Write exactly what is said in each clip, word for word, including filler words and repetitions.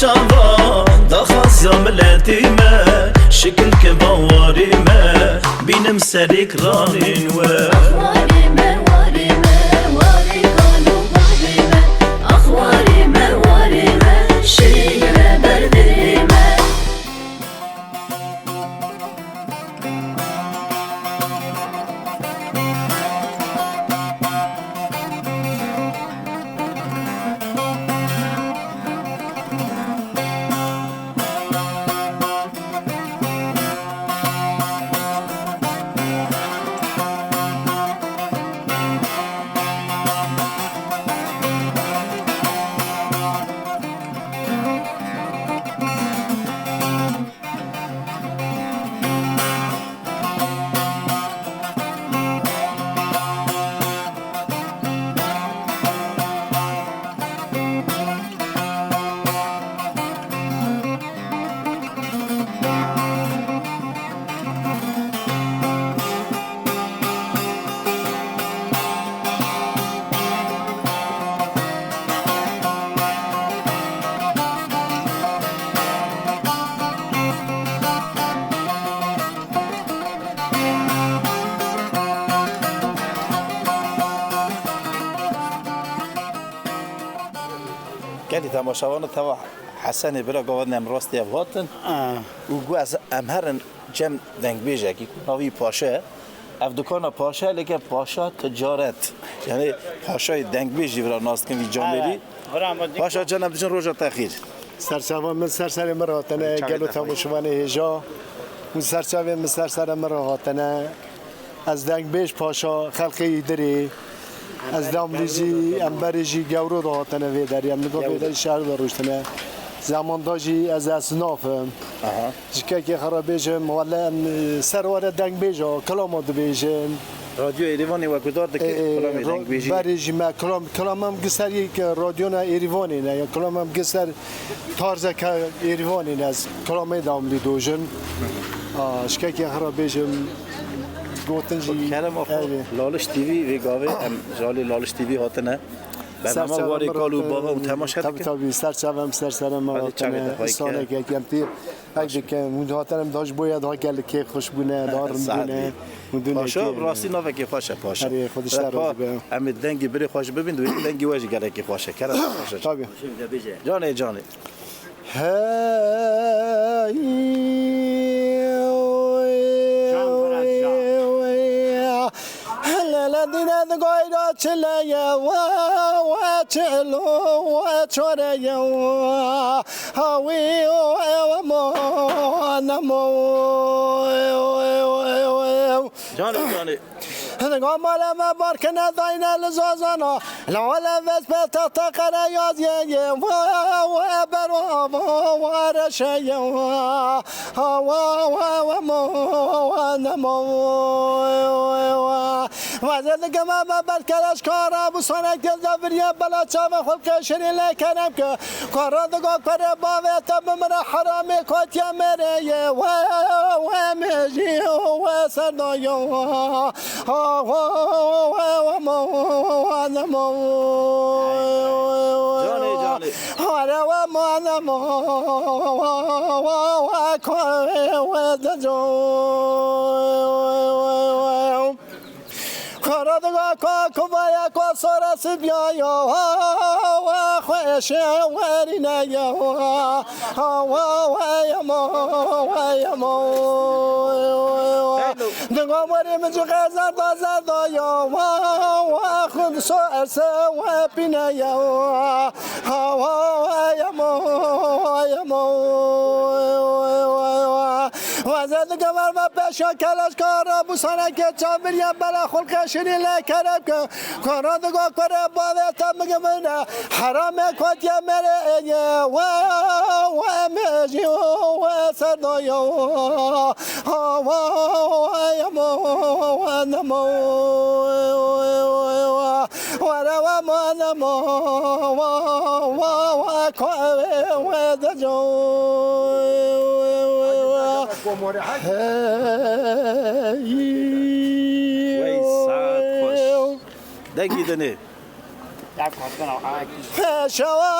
Şava, daxwaza miletê me, şikil ke bawarê me, bînim serê kiranên we. Warê me, warê me, warê kal û bavê me. Ax warê me, warê me, şêre ber dilê me. Gelî temaşevanê teva Hesenê bira gava em rastî ev hatin. Ah. Û gu ez em herin cem dengbêjekî ku navî Paşa ye. Ev dukana Paşa ye, lêke Paşa Ticaret. Yani Paşayê dengbêj jî vira nas dikin vî camêrî. Evet. Vira me dik- Paşa can em diçin roja te xîr. Serçava min ser serê min re hatine, Çavê gelo te xwîr. Temaşevanê hêja. Û serçavê min ser serê min re hatine. Ez dengbêj Paşa, xelkê Îdirê. Ez damlî jî, em berê jî Gewro de hatine vê derê. Em li gor vê derê şehir de rûştine. Zemanda jî ez esnaf im. Aha. Ji kekê xwe re bêjim, wele em, e, ser were dengbêja, kilama dibêjin. Radyo Êrîvanê wekudar dike, Ê, kilamê ro-, dengbêjî. Berê jî me kilam, kilamem giser yek radyona Êrîvanê ne, ya kilamem giser tarzeke Êrîvanê ne, ez kilamê damlî dojin. A, ji kekê xwe re bêjim, gotin jî Kerem Apo, ev e. Laliş T V vê gavê, em ji alî Laliş T V hatine. Bernama Serçe warê Emir kal û bava û temaşe Tabii, dikin. Tabii, serçe em ser serê me Hadi hatine, çavê te xwey ke. Îsaneke kem tê. Hek dikim, hûn hatine em daha ji bo ya daha gelekê xweş bûne, daha rind Saet bûne. Bî. Hûn dû Paşa, nekê. Rastî navekê xweş e, Paşa. Erê, xwe dişta Re pa, razî be. Em ê dengê birê xwe jî bibîn, dibîn dengê we jî gelekê xweş e. Kerem Paşa. Tabii. Canê, canê. Hey, Can Fırat, can. Hele dîne di goyra çile ye, we, we çilo, we çore ye, ha wî, we, we mo, nemo. Canê, canê. Dinga mala me barkine dayne li zazana. La wele vez pe tahta qere yaz ye ye. Wa, wa, berwa, wa, wa, reşe ye. Wa, wa, wa, wa, mo, wa, nemo. Wa, wa. Vazê digime me berkeleş kara bu sanek gel de viriye bela çave xulke şirin le kerem ke. Kara diga kare bavê te bimire heramê kotiye merê ye. We, we mejî, we serdayo. Canê, canê. Kara diga ka kuvaya ka sora sibya ya, xweşe werine ya. Wa, wa, yemo, wa, yemo. Dinga werê min ji xezer da zerda ya. Wa, wa, xun so erse we pîne ya. Wa, wa, yemo, wa, yemo. Wa, ze dike ver me peşa keleş kara bu sana ke çavir ya bela xulke şirin le kerem ke. Kara diga kare bavê te bigimine. Herame kotiye mere eye. We, we mejî, we serdoyo. Ha, we, we, yemo, we nemo. Were we, we nemo. We, we, we ko, we, we deco. Hey. Wey, saet xweş. Dengî dinê. Şewa.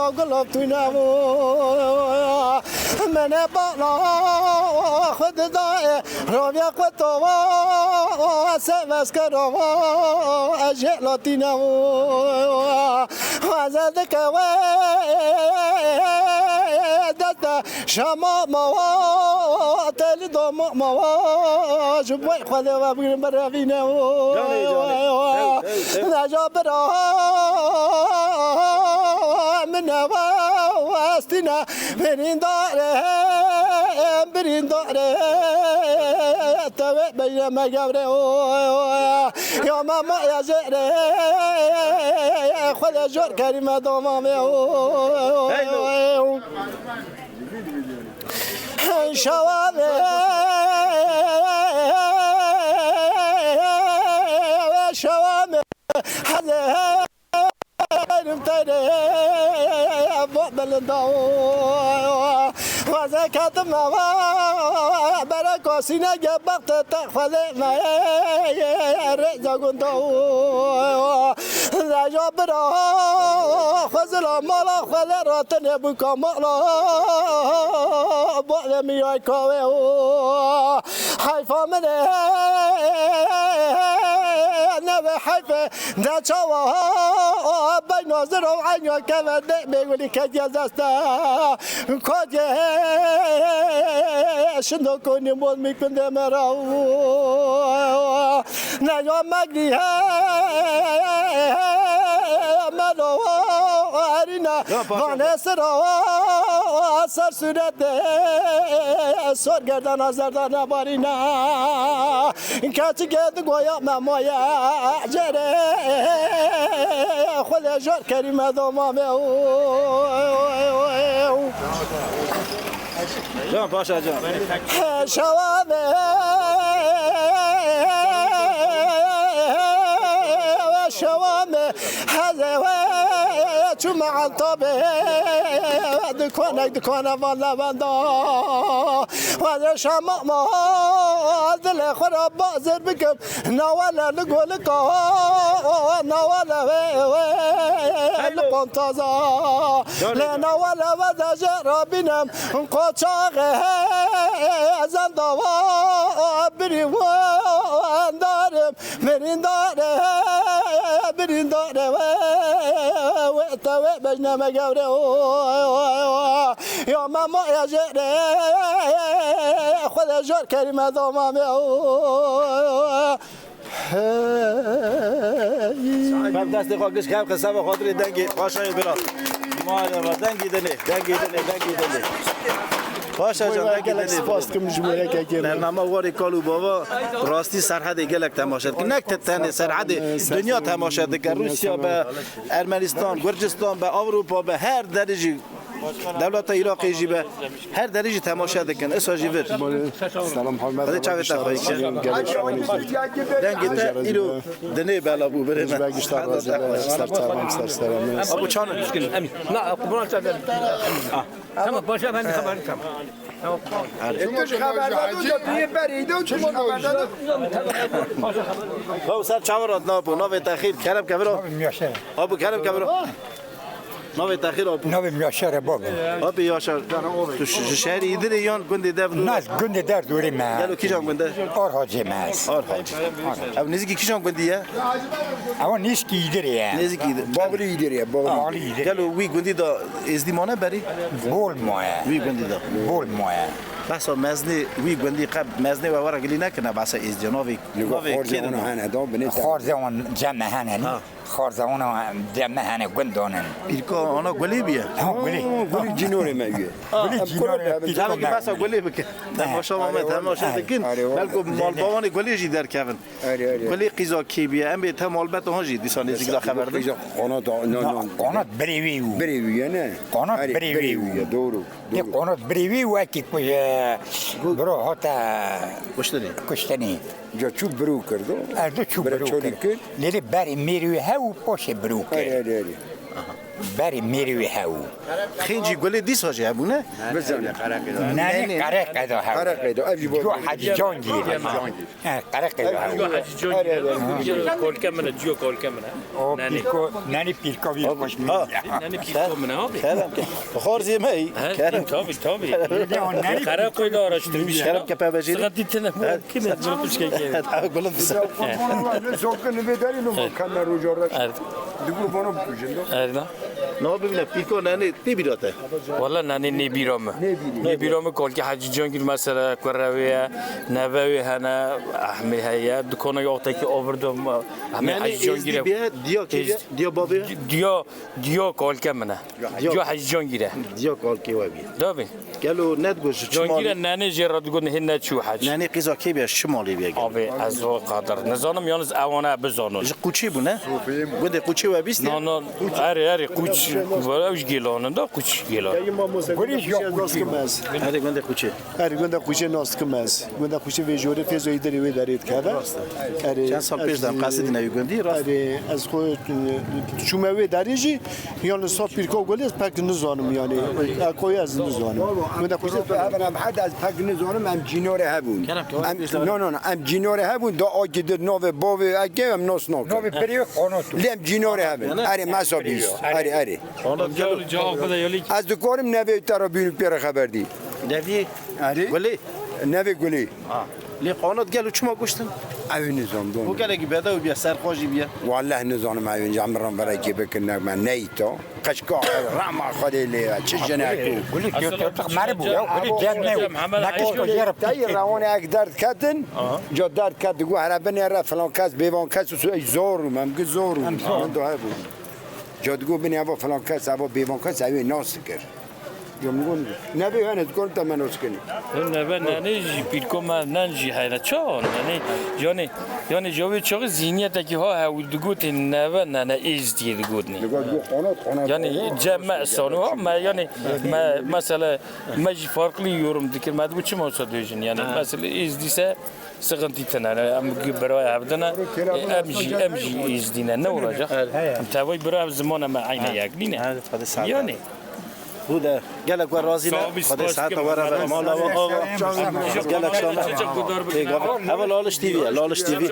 Gulop tune bû, mene bala xwe dida, e, rovya xwe tova, se veske rova, ez jê latîne bû. Xweze dike we deste şama mawa, teli doma mawa, ji bo xwe lê ve bigrin berevîne. Canê, canê. Ew, ew, ew. Neca bira min e westîne, birîndar e, birîndar e, tewê beyne me gewre o. Ya me ma ya jê re, xwe lê jor kerî me doma me o. Hey, no. Şewa me, şewa me, hezêrim te re bo bilinda. Xweze ketime va, bereko sînege bexte te xwelê me, rêza gunda. Leja bira xwe zila mala xwe lê ratinê bû kamala, bo vê miyay kawê o. Heyfa min e, nebe heyfe, de çawa beyna zira û eyna keve de bêgulî kediye zeste. Kodiye şindo konî mol mi kundê me ra. Neya megrî he, melo erîne, ya, paşa. Vanê sira, ser sûretê, sor gerdana zerdana barîne. Keçikê di goya me maye, cerê, xwelê jor kerîme doma me. Can, paşa can. Şewa me, şewa me, heze we çûme Antabê, dikonek dikone van levenda. Wazê şema ma, dilê xwe ra bazir bikim, nawale li golika, nawale wê, wê, li pantaza. Lê nawale we de jê rabînim, qoçaxê zendava, birî wendarim, birîndare, birîndare we, we te we bejne me gewre o. Ya me ma ya jê re, xwe de jor kerîme doma me o. Hey. Bev destê xwe giş kev xisebe xatirê dengê paşayê bira. Maalesef dengî dinê, dengî dinê, dengî dinê. Paşa can, dengî gelek dinê. Spas dikim ji bo yekekê me. Bernama warê kal û bava rastî Serhedê gelek temaşe dikin. Nek te tenê Serhedê, dinya temaşe dike. Rûsya be, Ermenistan, Gurcistan be, Ewropa be, her derê jî. Dewleta Iraqê jî be, her derê jî temaşe dikin. Isa jî vir. Selam, hurmet. Hadi çavê te xweyî. Gelek şanî. Dengê te îro dinê bela bû birê me. Hizbe gişta razî be, ser çavan, ser seremê. Abu çan. Emîn. Na, Kurban çadır. Tamam, başa ben de haberim tamam. Tamam. Xeber de, tu yê berê de, tu xeber de. Xew ser çavan hat napo, navê te xîr, kerem keviro. Navê min Yaşar. Abu kerem keviro. Navê te xîr apo. Navê min Yaşar e baba. Abi Yaşar, tu ş-, ji şehrê Îdirê yan gundê Derdorê? Na, gundê Derdorê me. Gelo kîjan gund e? Arhacê me. Arhac. Ew nêzîkî kîjan gundî ye? Ew nêzîkî Îdirê ye. Nêzîkî Îdirê. Bavilî Îdirê ye, Bavilî. Bavilî Îdirê. Gelo wî gundî de êzdî mane berî? Bol maye. Wî gundî de. Bol maye. Behsa meznê wî gundî qe meznê we were gilî nekirine behsa êzdiya navê, navê kê de? Xarzê wan hene da binê te. Xarzê wan cem hene. Ha. Xarza wana de me hene gundan in. Îrka ana gulê bîye? Ha, gulê. Oo, gulê cînorê me bîye. Gulê cînorê me. Cavekî behsa gulê bike. Temaşa me temaşa dikin. Belku malbawanê gulê jî derkevin. Gulê qîza kê bîye? Em bê te malbet han jî dîsa nêzîk de xeber din. Qîza qanat, no, no. Qanat birê wî û. Birê wî ye ne? Qanat birê wî û. Doğru. Tê qonat birê wî û ekî ku, e, biro hate kuştinê. Kuştinê. Ca çû biro kir do. Erdo çû biro kir. Lêlê berê mêrê wî hew û paşê biro kir. Erê, erê, erê. Aha. Berê mêrê wê hebû. Xêncî Gulê dîsa jî hebû, ne? Bizanî. Nanî Qereqê de hebû. Qereqê de, ev jî Diyo bo- Hecî Cangîrê. Hecî Cangîr. He, Qereqê de hebû. Hecî Cangîrê. Kolke min e, ciyo kolke min e. O Nanî. Pîrko, nanî pîrka wî Ha. xweş Ha. nîye. Nanî pîrko min e abi. Kerem ke. Xor zî me yî. He, Kerem. Tabii, tabii. Nanî Qereqê de araştırmış. Kerem ke pevejî. Sıkıntı tine bu. Kine, bunu tuşke gel. Gulum. Sokin vê derê no keme roja reş. Evet. Digo bana bikujin do. Erna. Ne bibîne, pîrko Nanî tê bîra te? Wala Nanî nê bîra min. Nê bîrî. Nê bîra min kolkî Hecî Cangîr mesela kurre wê ye, neve wê hene, Ehmê heye, dikana yoxtekî overdom, Ehmê Nanî Hecî Cangîr Êzdî e. Bîye, diya kê bîye? Êz-, Diya, diya, diya kolke min e. Diya. Diya Hecî Cangîr e. Diya kolkê we bîye. Dabî. Gelo nedgo ji çi Cangîre malê? Nanê jê re digot hê neçû hec. Nanê qîza kê bîye, ji çi malê bîye gelo? Abi, ez o qadar nizanim, yalnız ewana bizanin. Ji Quçê bû, ne? Gundê Quçê we bîst? No, no, erê, erê, Quç, ew ji Gêlan in da, Quç Gêlan. Gurîş ya Quçê. Erê, gundê Quçê. Erê, gundê Quçê nas dikim ez. Gundê Quçê vê jorê fêzoyî derê wê derê dikeve. Erê, Çend sal pêş de em qesidîne wî gundî, rast? Erê, ez xwe, e, çûme wê derê jî, Yanî saf pîrka Gulê ez pek nizanim yanî. Ekoyê ez nizanim. Min de kuşt. Hev em heta ez pek nizanim, em cînorê hebûn. Em, no, no, no, em cînorê hebûn, da akî dir navê bavê eke em nas nakin. Navê birê qanat. Lê em cînorê hebûn. Erê, mesa bîst. Erê, erê. Cevap da yolî. Ez dikarim nevê te re bînim pê re xeber dî. Nevê Erê. Gulê? Nevê Gulê. Ha. Lê qanat gelo çima goştin? Ew nizam don. Bu gelekî bedew bîye, serxwe jî bîye. Wallah nizanim ew înca min re verekê bikin, ne me neyto. Qeşka rama Xwedê lê ye. Çi jinek bû. Gulî tiyotiyotik merî bû ya. Gulî cem ne. Nekişko yere. Tey rewanê ek derd ketin. Aha. Ca derd ket digo here binêre filan kes, bêvan kes û zor û em gi zor û. Em zor. Min do hebû. Ca digo binê eva filan kes, eva bêvan kes, ew ê nas dikir. Cumhur. Nevê hene dikon te menos kinî. Neve nene jî pîrko me nen jî heyre çawan. Yani, yani, yani, jovê çaxî zihniyetekî ha hew digotin neve nene êz diye digotin. Digot bu qanat, qanat, Yani, qanat, cem me qanat, sonu ha, me, yani, me, mesela, me jî farklı yorum dikir. Me digo çima olsa döjün. Yani, mesela, êz diyse, Sıkıntı tine, em gi birayê hev dine, e, em jî, em jî êzdî ne, ne olacak? Em tevayî bira ev zimana me eyne yek nîne. Yani. Bu de gelek we razî ne. Xwedê saeta we re ve. Mala we ava. Gelek şana. Eva Laliş T V ye, Laliş T V.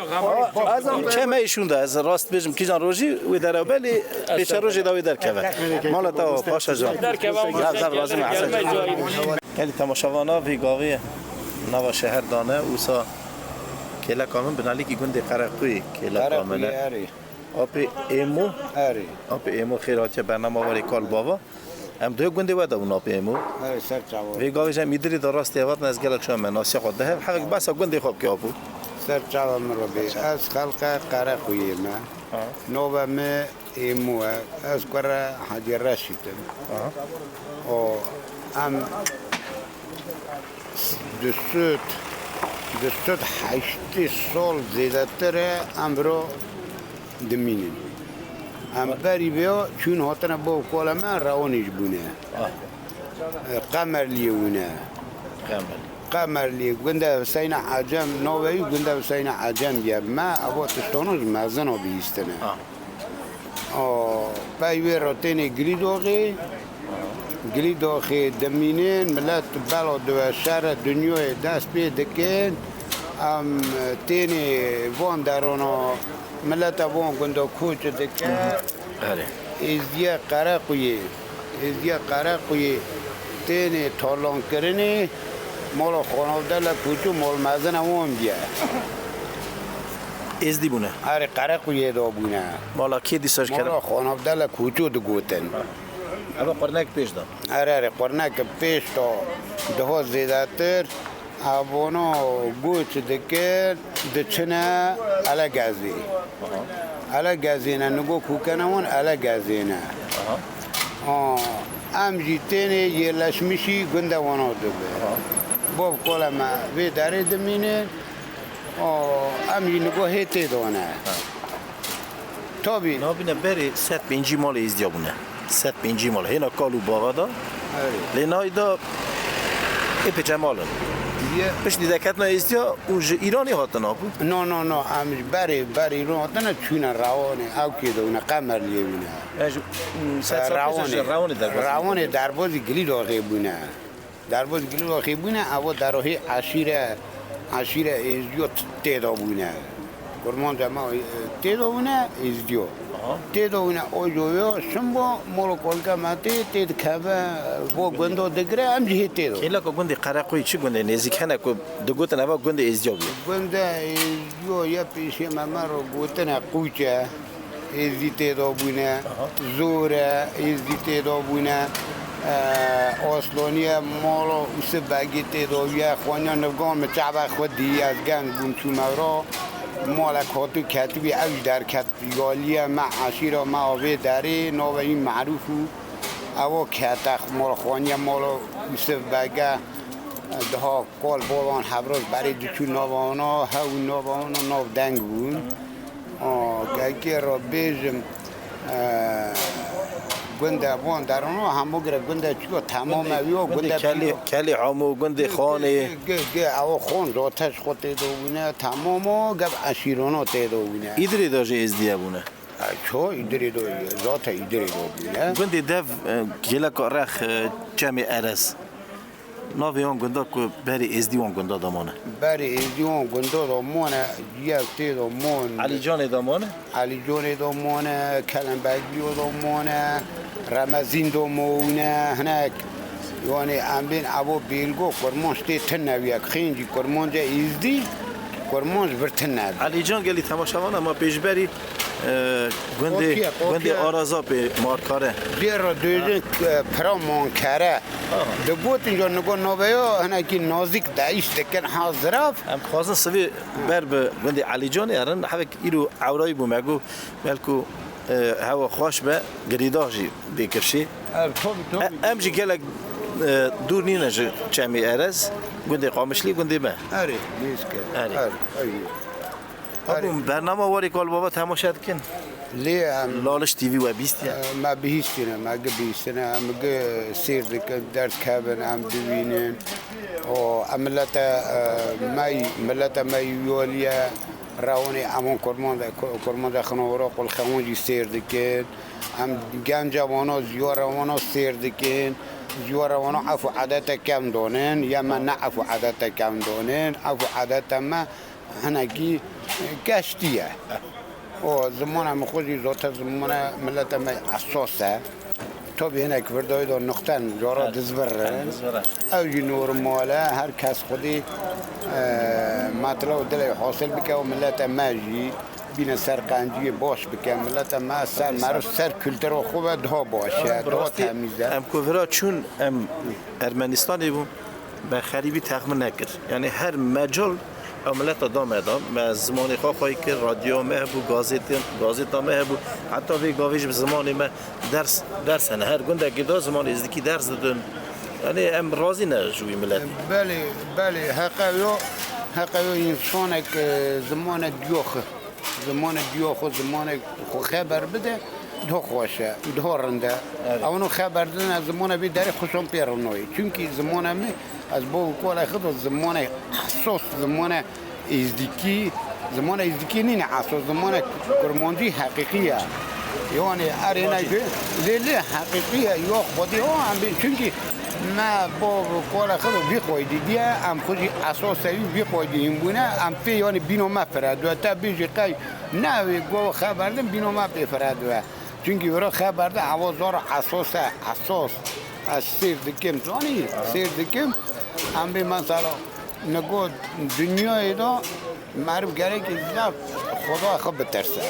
Çeme şûnde, ez rast bêjim kîjan rojî wê dere belê pêşe rojê de wê derkeve. Mala te ava, paşa can. Ev, ev razî me, Hesen. Gelî temaşevana vî gavê nava şeher dane, wisa kêleka min binalîkî gundê Qerequyê kêleka min e. Qerequyê, erê. Apê Êmo. Erê. Apê Êmo xêr hatiye bernama warê Kal Bava. Em duhê gundê we de bûn apê Êmo. Erê, ser çava. Vê gavê jî em îdirî de rastî hev hatin, ez gelek şan me nasiya xwe dihev. Hevek behsa gundê xwe bike apû. Ser çava min re bê. Ez xelqe Qerequyê me. Ha. Nove me Êmo e, ez kurê Hecî Reşîd im. Aha. O, em du sed, du sed heştê sal zêdetir e em viro dimînin. Em berî vêya çûn hatine bo kola me rewanî ji bûne. Ah. E, Qemerliyê wîne. Qemerlî. Qemerlî, gundê Huseyna Ecem, navê wî gundê Huseyna Ecem ye. Me eva tiştano ji mezina bihîstine. Ah. O, pey wê re tênê Gilîdoxê, Gilîdoxê dimînin, milet bela diwe şere dinyayê dest pê dikin, em tênê van derona, mileta van gunda koç dike. Erê. Êzdiye Qerequyê, Êzdiye Qerequyê tênê talankirinê, mala xanavdele koç û mal mezine wan bûye. Êzdî bûne. Erê, Qerequyê de bûne. Mala kê dîsa ji kere? Mala xanavdele koço digotin. Eva qurnek pêş de. Erê, erê, qurnek pêş de daha zêdetir. Evana goç dikin, diçine Elegezê. Elegezê ne, nigo kûkene wan Elegezê ne. Aha. Aa, em jî tênê yerleşmişî gundê wana dibe. Aha. Bov kole me vê derê dimîne. Aa, em jî nigo hê tê dane. Ha. Tabî. Nabîne berê sed pêncî malê Êzdiya bûne. Sed pêncî mal. Hêna kal û bava da. Erê. Lê nayê da ê pêçe mal in. Piştî derketina Êzdiya û ji Îranê hatin, abû? No, no, no, em ji berê, berê Îran hatine çûne Rewanê, ew kê de bûne, Qemerliyê bûne. E, ji, m, ser E, Rewanê. Rewanê derbazî. Rewanê derbazî Gilîloxê bûne. Derbaz Gilîloxê bûne, evo derahê eşîre, eşîre Êzdiyo tê de bûne. Kurmanca me, e, tê de bûne, Êzdiyo. Aha. Tê de bûne, o joyo, şimbo, molo kolka me tê, tê dikeve, bo gundo digire, em jî hê tê de. Kêleka gundê Qereqoyî çi gundê nêzîk hene ku digotin eva gundê Êzdiyo bûye? Gundê Êzdiyo ye pêşê me, me ro gotine Qûçe. Êzdî tê de bûne, Aha. Zor e, Êzdî tê de bûne, e, Osloniye, mala Ûsif Begê tê de bûye, Xwaniya Nivgan min çava xwe dî, ez genc bûm çûme ra, malek hatû ketibî, ew jî derket, yaliye me, eşîra me a vê derê, navê wî Merûf û ewa kete, mala Xwaniye, mala Ûsif Bege, diha Kol bolan hevroz berê diçû nava wana, hew nava wana nav deng bûn. A, kekê re bêjim, e, gundê van derano hemû gire gundê çiyo temam ew yo, gundê Kelî, Kelî Hamo, gundê Xanê. Ge, ge, ew xon do teş xo tê do bûne, temam o, geb eşîrono tê do bûne. Îdirê de jî Êzdiye bûne. E, ço Îdirê do, zaten Îdirê do bûne. Gundê dev, e, geleka rex, e, Çemê Erez. Navê wan gunda ku berê Êzdî wan gunda da mane. Berê Êzdî wan gunda da mane, yew tê da mane. Elîcanê da mane? Elîcanê da mane, Kelembeglîyo da mane, Remezîn da mane, hinek. Yani em bên evo bêlgo, kurmanc tê tine wiyek. Xêncî kurmanca Êzdî, kurmanc vir tine. Elîcan gelî temaşevana ma pêşberî, e, gundê, Ortiye, gundê ortiye. Araza pê markare. Jê re döjin, e, pira mankere. Aha. Digotin jo nigo naveyo hinekî nazik deyiş dikin ha ziraf. Em dixwazin sivî ber bi gundê Elîcanê herin, hevek îro ewrayî bû me got, belku, e, hewa xweş be, girîdah jî bê kirşî. Ev, tabii, tabii. E, em jî gelek, e, dûr nîne ji Çemê Erez, gundê Qamişlî, gundê me. Erê, lêske. Erê. Erê, eyû. Abû, bernama warê Kal Bava temaşe dikin? Lê em Laliş T V we bîstiye? E, me bihîstine, me gi bihîstine, em gi sêr dikin, derdkevin, em dibînin. O, em milete, e, me yî, milete me yî yoliye, rewonê emon kurmanda, ku-, kurmanda xinawara qulxewan jî sêr dikin. Em genca wana, ziyara wana sêr dikin. Ziyara wana ef û edete kevn donin, ya me ne ef û edete kevn donin, ef û edete me hinekî keştî ye. O zimana min xwe jî zote zimana milete me esas e. Tabî hinek virdayê de nuqten cara dizvirin. Dizvirin. Ew jî normal e. Her kes xwedî, e, metla û dilê hasil bike û milete me jî bîne ser qenciyê baş bike. Milete me ser merû ser kultura xwe ve daha baş e, daha temiz e. Em ku vira çûn, em Ermenistanê bûn. Me xerîbî texmin nekir. Yanî her mecal ew mileta da me da. Me zimanê xwe xwey kir, radyoya me hebû, gazetên, gazeta me hebû. Heta vê gavê jî bi zimanê me ders, ders hene. Her gundekê de zimanê êzdikî ders didin. Yanî em razî ne ji wî miletî. Belê, belê. Heqe yo, heqe yo însanek, e, zimanek diyo xwe. Zimanê diyo xwe, zimanê xwe xeber bide, diho xweş e, diho rind e. Evet. Ew no xeber didin, ez zimanê vî derê xweşan pê rinoyê. Çunkî zimanê min, ez bo kolay xwe de zimanê esas, zimanê êzdikî, zimanê êzdikî nîne esas, zimanê kurmancî heqîqî ye. Yani erê ne ku lê lê heqîqî ye, yo xwedî o em bê, çunkî me bo kolay xwe de vî qoydî diye, em xwe jî esas e vî qoydî hîn bûne, em pê yani bîno me fire diwe, te bêjî qey Ne wê go xeber din bîno me pê fire diwe. Çunkî wira xeber de ewa zor esas e, esas. Ez sêr dikim, zanî, sêr dikim. Em bê mesela nigo dinyayê de meriv gerekî zaf Xweda xwe bitirse.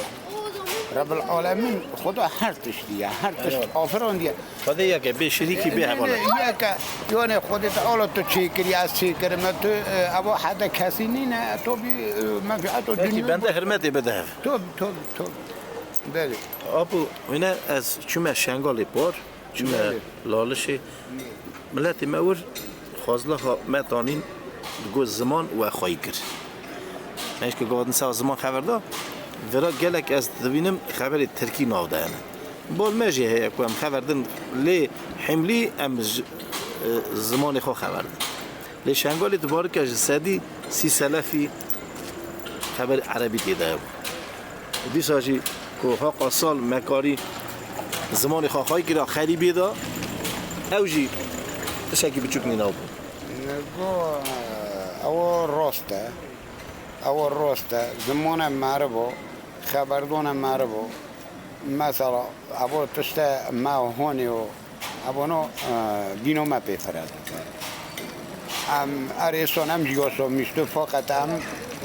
Rebbil Alemin Xweda her tiştî ye, her tişt afirandiye. Xwedê yek e, bê şirîkî, bê hevalê. Yek e, yani Xwedê Teala tu çêkirî, ez çêkirime, tu, e, eva hede kesî nîne, tu bî, e, menfîeto Belkî dinya bende bû. Hirmetê bide hev. Tabii, tabii, tabii. Belê. Apo, wîne ez çûme Şengalê par, çûme Belê. Lalişê. Miletê me wir xwazlaxa me tanîn digot ziman we xweyî kir. Eşke govadin sewa ziman xever da, vera gelek ez dibînim xeberê tirkî nav de hene. Bol me jî heye ku em xever din lê himlî em ji, e, zimanê xwe xever din. Lê Şengalê tu barike ji sedî sî selefî xeberê erebî tê de hebû. Û dîsa jî ku heqa sal me karî zimanê xwe xwayî kira xerîbiyê de, ew jî tiştekî biçûk nîna bû. Go, ew rast e. Ew rast e. Zimane meriv o. Xeberdone meriv o. Mesela, evo tişte me honê o. Ebono, e, bîno me pê fire dike. Em, erê son em jî yaşamîş tu, fakat em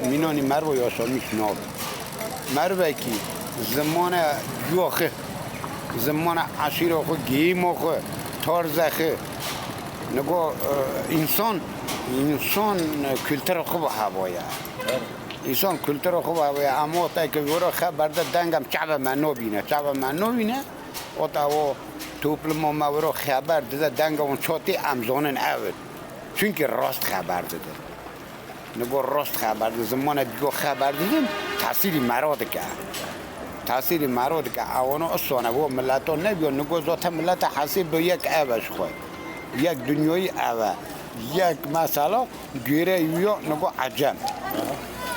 mînanî mervo yaşamîş nabin. Mervekî zimane cuwa xwe, zimane eşîra xwe, geyîma xwe, tarze xwe. Nigo, e, însan, însan kultura xwe bi hevaya. Însan kultura xwe bi hevaya. Em wextekî wero xeber de dengem çave me nobîne, çave me nobîne. Wexta o topluma me wero xeber dide, denga wan çotî em zonin ev in. Çunkî rast xeber didin. Nigo rast xeber didin, zimane digo xeber didin, tesîrî mero dike. Tesîrî mero dike. Ewano isone wo mileto nebiyo, nigo zote milete hesîb do yek ev e ji xwe. Yek dinyayî ev e. Yek mesela Gure yo nigo Ecem.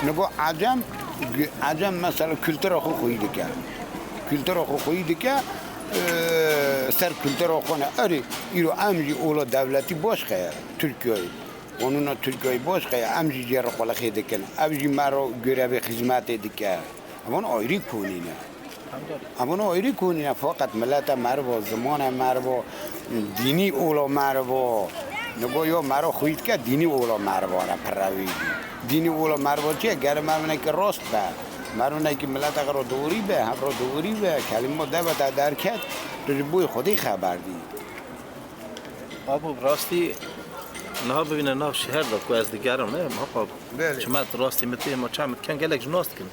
Nigo Ecem, gu-, Ecem mesela kultura xwe xweyî dike. Kultura xwe xweyî dike, e, ser kultura xwe ne. Erê, îro em jî ola dewletî başqe ye, Tirkiyeyê. Qanûna Tirkiyeyê başqe ye, em jî jê re xwe lixê dikin. Ev jî me re görevê xizmetê dike. Evan ayrî konî ne. Evan ayrî konî ne. Fakat milete merivo, zimane merivo, dînî ola merivo. Nigo yo mero xwît ke dînî ola merivo re pirrevî. Dînî ola merivo çi ye? Gere merivinekî rost be. Merivinekî milete xwe ro dûrî be, hev ro dûrî be. Kelîmo deve te derket, tu ji boyê Xwedî xeber dî. Abo, rastî niha bibîne nav şeher de ku ez digerim, ne? Muheqaq. Belê. Çima tu rastî min tê, ma çawa min diken gelek ji nas dikin.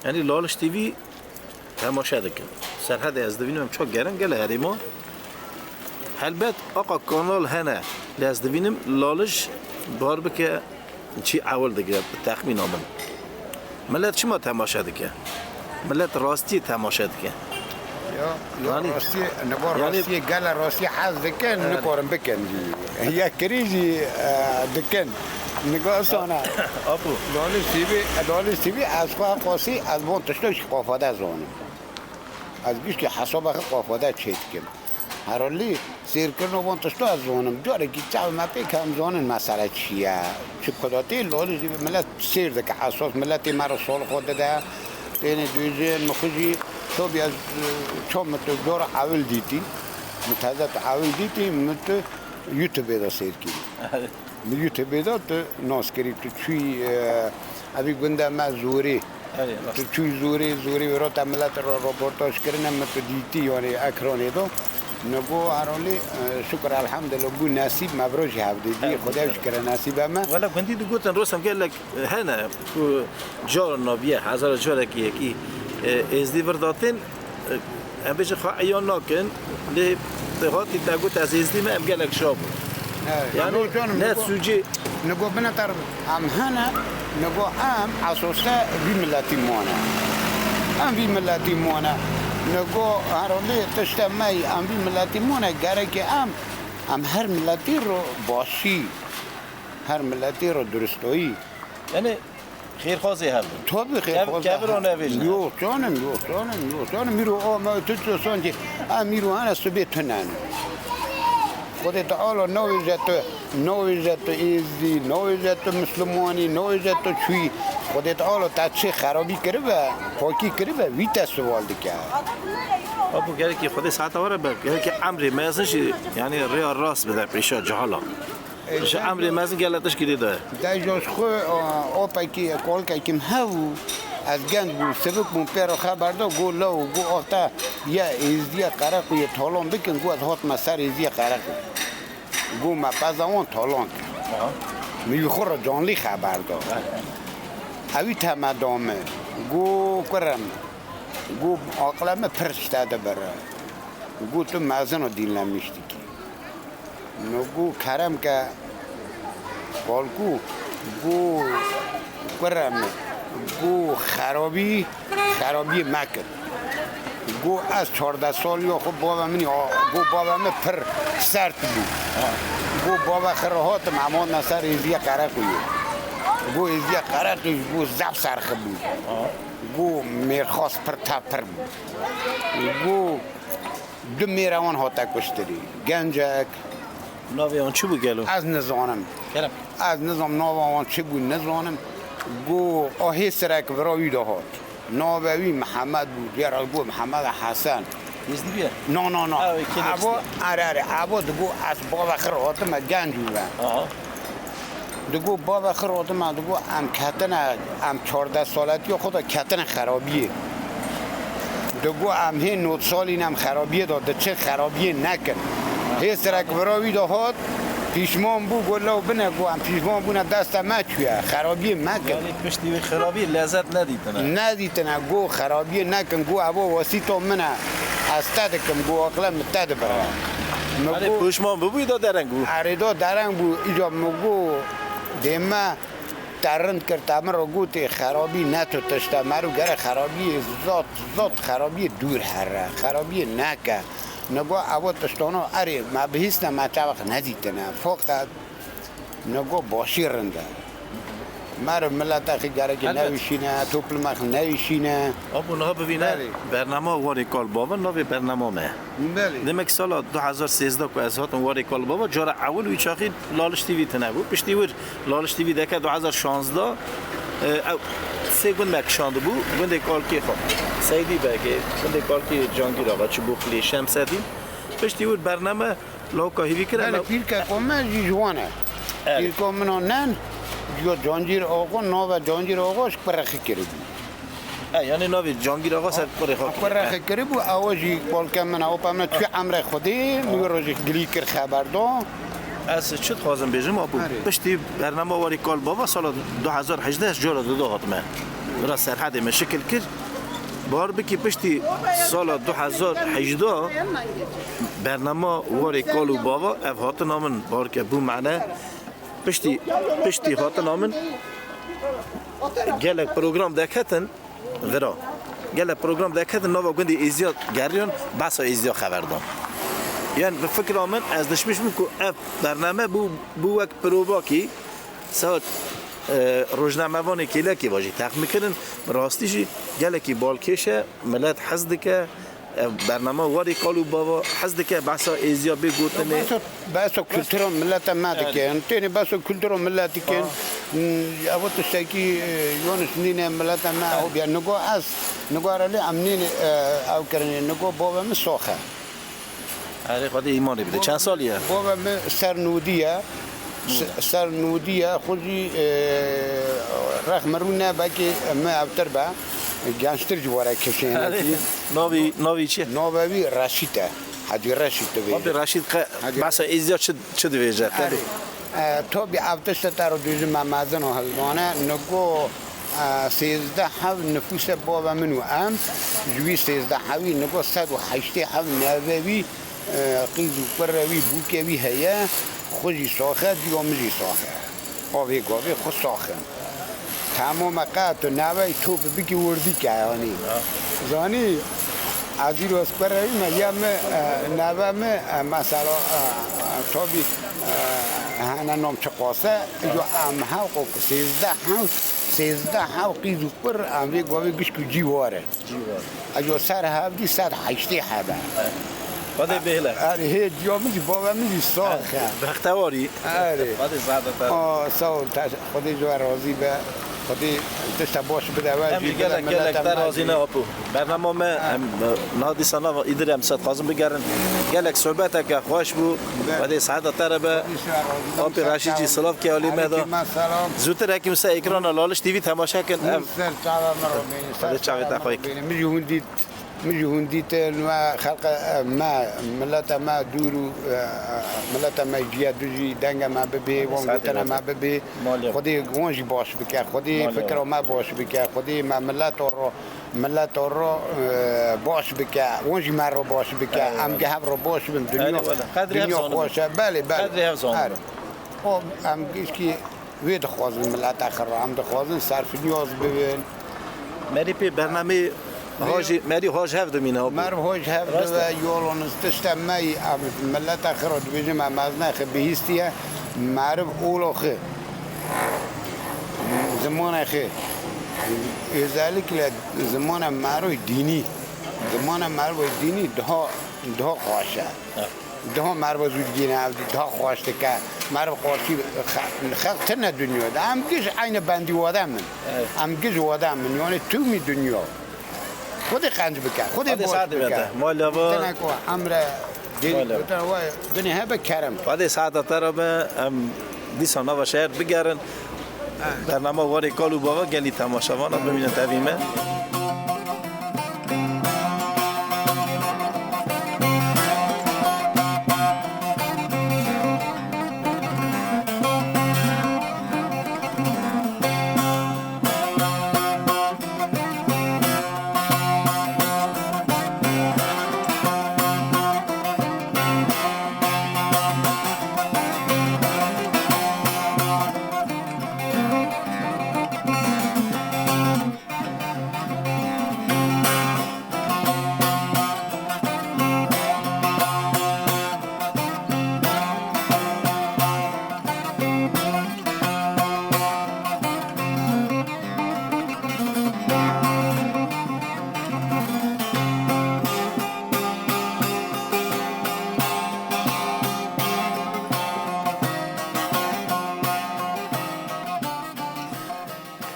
Yanî Laliş T V temaşe dikin. Serhedê ez dibînim em çok gerin gele herêma. Helbet aqa kanal hene. Lê ez dibînim Laliş bar bike çi ewil digire bi texmîna min. Millet çima temaşe dike? Millet rastiyê temaşe dike. Ya, ya Yanî, rastiyê, nigo yanî rastiyê, gele rastiyê hez dikin, Evet. nikorin bikin jî. Yek kirî jî, e, dikin. Nigo sona. Apo. Laliş T V, Laliş T V, ez xwe qasî, ez bon tişto jî qafade zonim. Ez giştî hesaba xwe qafade çê dikim. Herhalî sêrkirina van tişta ez zonim. Carekî çav me pê kem zonin mesele çi ye. Çi kudatê lolî jî millet sêr dike esas milletê me re sol xwe dide. Tênê dûjê min xwe jî tabî ez, e, çav min tu cara ewil dîtî. Min teze tu ewil dîtî, min tu YouTube-ê de sêr kirî. Li YouTube-ê de tu nas kirî, tu çûyî, e, evî gunda me Zorê. Erê, rast. Tu çûyî Zorê, Zorê wê rota millet re roportaj kirine, min tu dîtî, yanî ekranê de. Nigo herolî, e, şukir elhamdülillah, bû nesîb, me viro jî hev dîtî, Hev Xwedê dîtî. Ji kire nesîbe me. Wela gundî digotin, rosem gelek, e, hene, ku car nabiye, hezara carekî yekî, e, êzdî vir datin, Em bêjin xwe eyan nakin, lê te hatî te got ez êzdî me, em gelek şa bûn. He, Yanî yok canım, ne yok. Sûcî Nigo bine ter em hene, nigo em esoste vî milletî mane. Em vî milletî mane. Nigo herolê tişte me yî, em vî milletî mane, gerekê em, em her milletî ro başî, her milletî ro duristoyî. Yanî Xêrxwazê hev in. Tabii Kev-, xêrxwazê kevir o hev in. Nevêjin. Yok canım, yok canım, yok canım. Mîro o me tu tu son ki, ha mîro hene sibê tunen. Xwedê Teala navêje tu, navêje tu êzdî, navêje tu mislimanî, navêje tu çûyî. Xwedê Teala te çi xerabî kiribe, pakî kiribe, wî te sival dike. Apo gerekî Xwedê saeta were be, gerekî emrê mezin jî, yanî rêya rast bide pêşa cihala. Ji emrê mezin gelek tişt girê de. Dejo ji xwe, o, opekî, kolkekî min hebû, ez genc bûm, sivik bûm, pê re xeber da, got, lew, got, axta ya êzdiya Qereqûyê talan bikin, got, ez hatime ser êzdiya Qereqû. Got, me peza wan talan kir. Aha. Min ji xwe re canlî xeber da. Aha. Ewî teme da min. Got, kurem. Got, aqile min pir ji te dibire. Got, tu mezin û dînlemiş dikî. Min got, kerem ke, kalkû, got, kurem, got, xerabî, xerabiyê mekir. Got, ez çardeh saliya xwe bavê min, got, bavê min pir sert bû. Go bava xir hatim, em hatine ser Êziyê Qereqoyê. Go Êziyê Qereqoyê ji bo zef serxibû. Go mêrxas pir tepir bû. Go du mêra wan hate kuştirî. Gencek. Navê wan çi bû gelo? Ez nizanim. Kerem. Ez nizanim nava wan çi bû, nizanim. Go ahê sirek vira wî de hat. Navê wî Mihemed bû, diyar ez got Mihemed Hesen. Êzdî bûye? No, no, no. Ha, wê kê Ebo, destî? Are, are, Ebo digo ez bava xir hatime genc bûme. Aha. Digo bava xir hatime, digo em ketine, em çardeh saletiya xwe de ketine xerabiyê. Digo em hê nod salî ne em xerabiyê de diçin, xerabiyê nekin. Hê sirek vira wî de hat, pîşman bû, got lew bine, got em pîşman bûne, deste me çûye, xerabiyê mekin. Yanî piştî wî xerabiyê lezet nedîtine. Nedîtine, got xerabiyê nekin, got evo wesîto min e, ez te dikim, got aqile min te dibire. Min Erê got, pişman bibûyî da dereng bû. Erê da dereng bû, îca min got dê me te rind kir, te min re gotê xerabî ne tu tişt e, mero gere xerabiyê zot, zot xerabiyê dûr here, xerabiyê neke. Nigo evo tiştano erê me bihîstine me çavex nedîtine. Foqet nigo başî rind e. Mero milete xî gerekê Elbet. Newîşîne, toplume xî newîşîne. Apo niha bivîne Belê. Bernama Warê Kal Bava navê bernama me. Belê. Demek sala du hezar sêzdeh ku ez hatim Warê Kal Bava, cara ewil wî çaxî Laliş T V tine bû. Piştî wir Laliş T V deke du hezar şazdeh, e, ew sê gund me kişandibû. Gundê kalkê xwe Seydî Begê, gundê kalkê Cangîr Axa, Çibûqlê, Şemsedîn. Piştî wir bername Lawka Hîvî kir, Belê, em pîrkeko me jî ji wan e. Erê. Pîrko min o nen, ji Cancîr Axa, nava Cancîr Axa ji Kurexî kiribû. E, yanî navê Cangîr Axa ser kurê xwe Kurexî kiribû, ew jî kolke min e, opa min tu emrê Xwedê, min wî rojê gilî kir xeber da. Ez çi dixwazim bêjim, apo? Erê. Piştî bernama Warê Kal Bava sala du hezar hejdeh ez cara duda hatime. Bira Serhedê min şikil kir. Bar bikî piştî sala du hezar hejdeh bernama Warê Kal û Bava ev hatina min barke bû mane. Piştî, piştî hatina min gelek program deketin vira. Gelek program deketin nava gundê Êziya geriyan, behsa Êziya xeber dan. Yan bi fikra min ez dişmiş bûm ku ev bername bû, bû wek provakî saet, e, rojnamevanê kêlekê ve jî texmîn kirin. Bi rastî jî gelekî balkêş e, milet hez dike. Ev bernama Warê Kal û Bava hez dike behsa Êziya bê gotinê. Behsa, behsa kultura mileta me dikin. Tenê behsa kultura mileta dikin. Ev tiştekî, e, Yunus nîne mileta me ew biya. Nigo ez, nigo erelê em nîne, e, ew kirinê. Nigo bava min soxe. Erê, Xwedê îmanê bide. Çend salî ye? Bava min ser nûdî ye. Se-, ser nûdî ye, xwe jî, e, rex min rû ne, belkî min ewtir be, gençtir ji were kişêne. Navî, navî çi ye? Navê wî Reşîd e. Hecî Reşîd dibêje. Abi Reşîd qe-, Hecî behsa Êziya çi, çi dibêje? Erê. E, tabî ev tişte te re dûjin me mezin û hildane. Nigo, e, sêzdeh hev nifûse bava min û em, ji wî sêzdeh hevî nigo sed û heştê hev navê wî, e, qîz û kurê wî, bûkê wî heye, xwe jî saxe, diya min jî saxe. Avê gavê xwe saxe. Temam e, qe tu navê top bikî wirdî ke, yanî. Zanî, ez îro ez kurê wî me, ya min, e, navê min, e, mesela, e, e, tabî, e, hene nam çiqas e, îro em hev qo sêzdeh hev, sêzdeh hev qîz û kur, em vê gavê gişk û cî war e. Cî var. Ejo ser hevdî sed heştê hebe. Xwedê bêhle. Erê, hê diya min jî, bava min jî sax e. Bextewarî. Erê. Xwedê zehda te. Aa, sağ ol, te, Xwedê ji we razî be. Xwedê tişta baş bide we. Em jî gelek, gelek te razî ne, apo. Bernama me, em, e, niha dîsa nava îdir em ser dixwazin bigerin. Gelek sohbeteke xweş bû. Be. Xwedê seheta te re be. Xwedê ji we razî be. Apê Reşîd jî silav ke alî me da. Aleyküm selam. Zûtir hekî wisa ekrana Laliş T V temaşe kin. Em Ser çava me ro bêne, ser Xwedê çavê te xweyk. Bêne. Min jî hûn dît, min jî hûn dîtin, me xelqe, e, me, milete me dûr û, e, e, milete me ciya dû jî denge me bibê, wan gotene me bibê. Xwedê wan jî baş bike, Xwedê fikra me baş bike, Xwedê me mileto ro, mileto ro, e, baş bike, wan jî me ro baş bike, em gi hev ro baş bin, dinya, dinya xweş e, belê, belê. Qedrê hev zanin. O, em gişkî Wê dixwazin mileta xwe re, em dixwazin serfinyaz bibin. Merî pê bernameyê Ha jî merî ha ji hev dimîne, ha. Merv ha ji hev dibe, yolon tişte me yî, em mileta xwe re dibêjim, em mezne xwe bihîstiye, meriv ola xwe, zimana xwe, özellikle zimana merivê dînî, zimana merivê dînî daha, daha xweş e. Daha merva zû digîne, ev daha xweş dike. Merv qarşî xe-, xelq tine dinya de. Em giş eyne bendî wade min. Evet. Em giş wade min. Yani tümî dinya. Xwedê qenc bike. Xwedê Xwedê baş saet bike. Bete. Mala va. Tine ku emre Mala. Geri wa binê hebe kerem. Xwedê saeta te re be, em dîsa nava şehir bigerin. Bernama Warê Kal û Bava gelî temaşevana bimînin tevî me.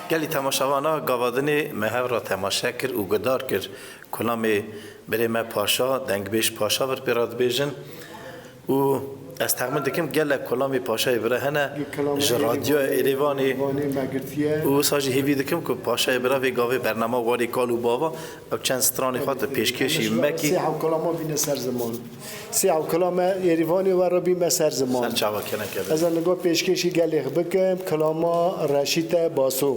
Gelî temaşevana gava dinê me hev re temaşe kir û guhdar kir. Kulamê birê me Paşa, dengbêj Paşa vir pê re dibêjin. Û ez texmîn dikim gelek kulamê Paşayê bira hene ji radyoya Êrêvanê. Êrêvanê me girtiye. Û wisa jî hêvî dikim ku Paşayê bira vê gavê bernama Warê Kal û Bava ew çend stranê xwe tu pêşkêşî mekî. Sê hew kulama bîne ser ziman. Sê ew kilame Êrîvanê we re bîme ser ziman. Ser çava keneke be. Ez ê nigo pêşkêşî gelê xwe bikim, kilama Reşîte Baso.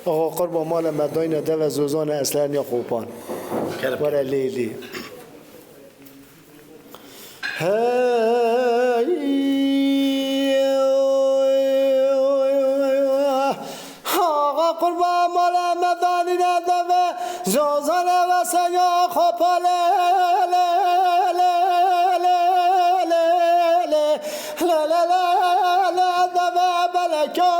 Axa qurba mala me dayne deve zozane Esleniya Xopan. Kerem. Were lê lê. Hey. Axa qurba mala me danîne deve, zozane ve senya xopale, le, le, deve beleka.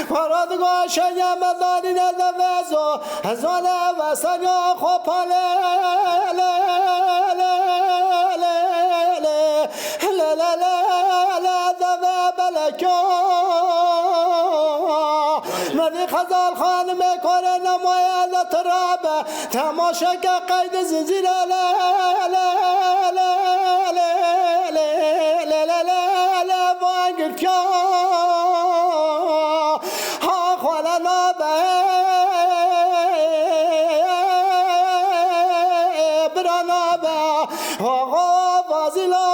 Xora digo şenya me danîne deve, zo, zozane ve senya xopale, le, le, deve beleka. Merdî Xezal xanimê kore nemaye de tirabe. Temaşeke qeyde zincîre le, le, van girtiya. Ha xwele nabe, bira nabe, ha vazîla,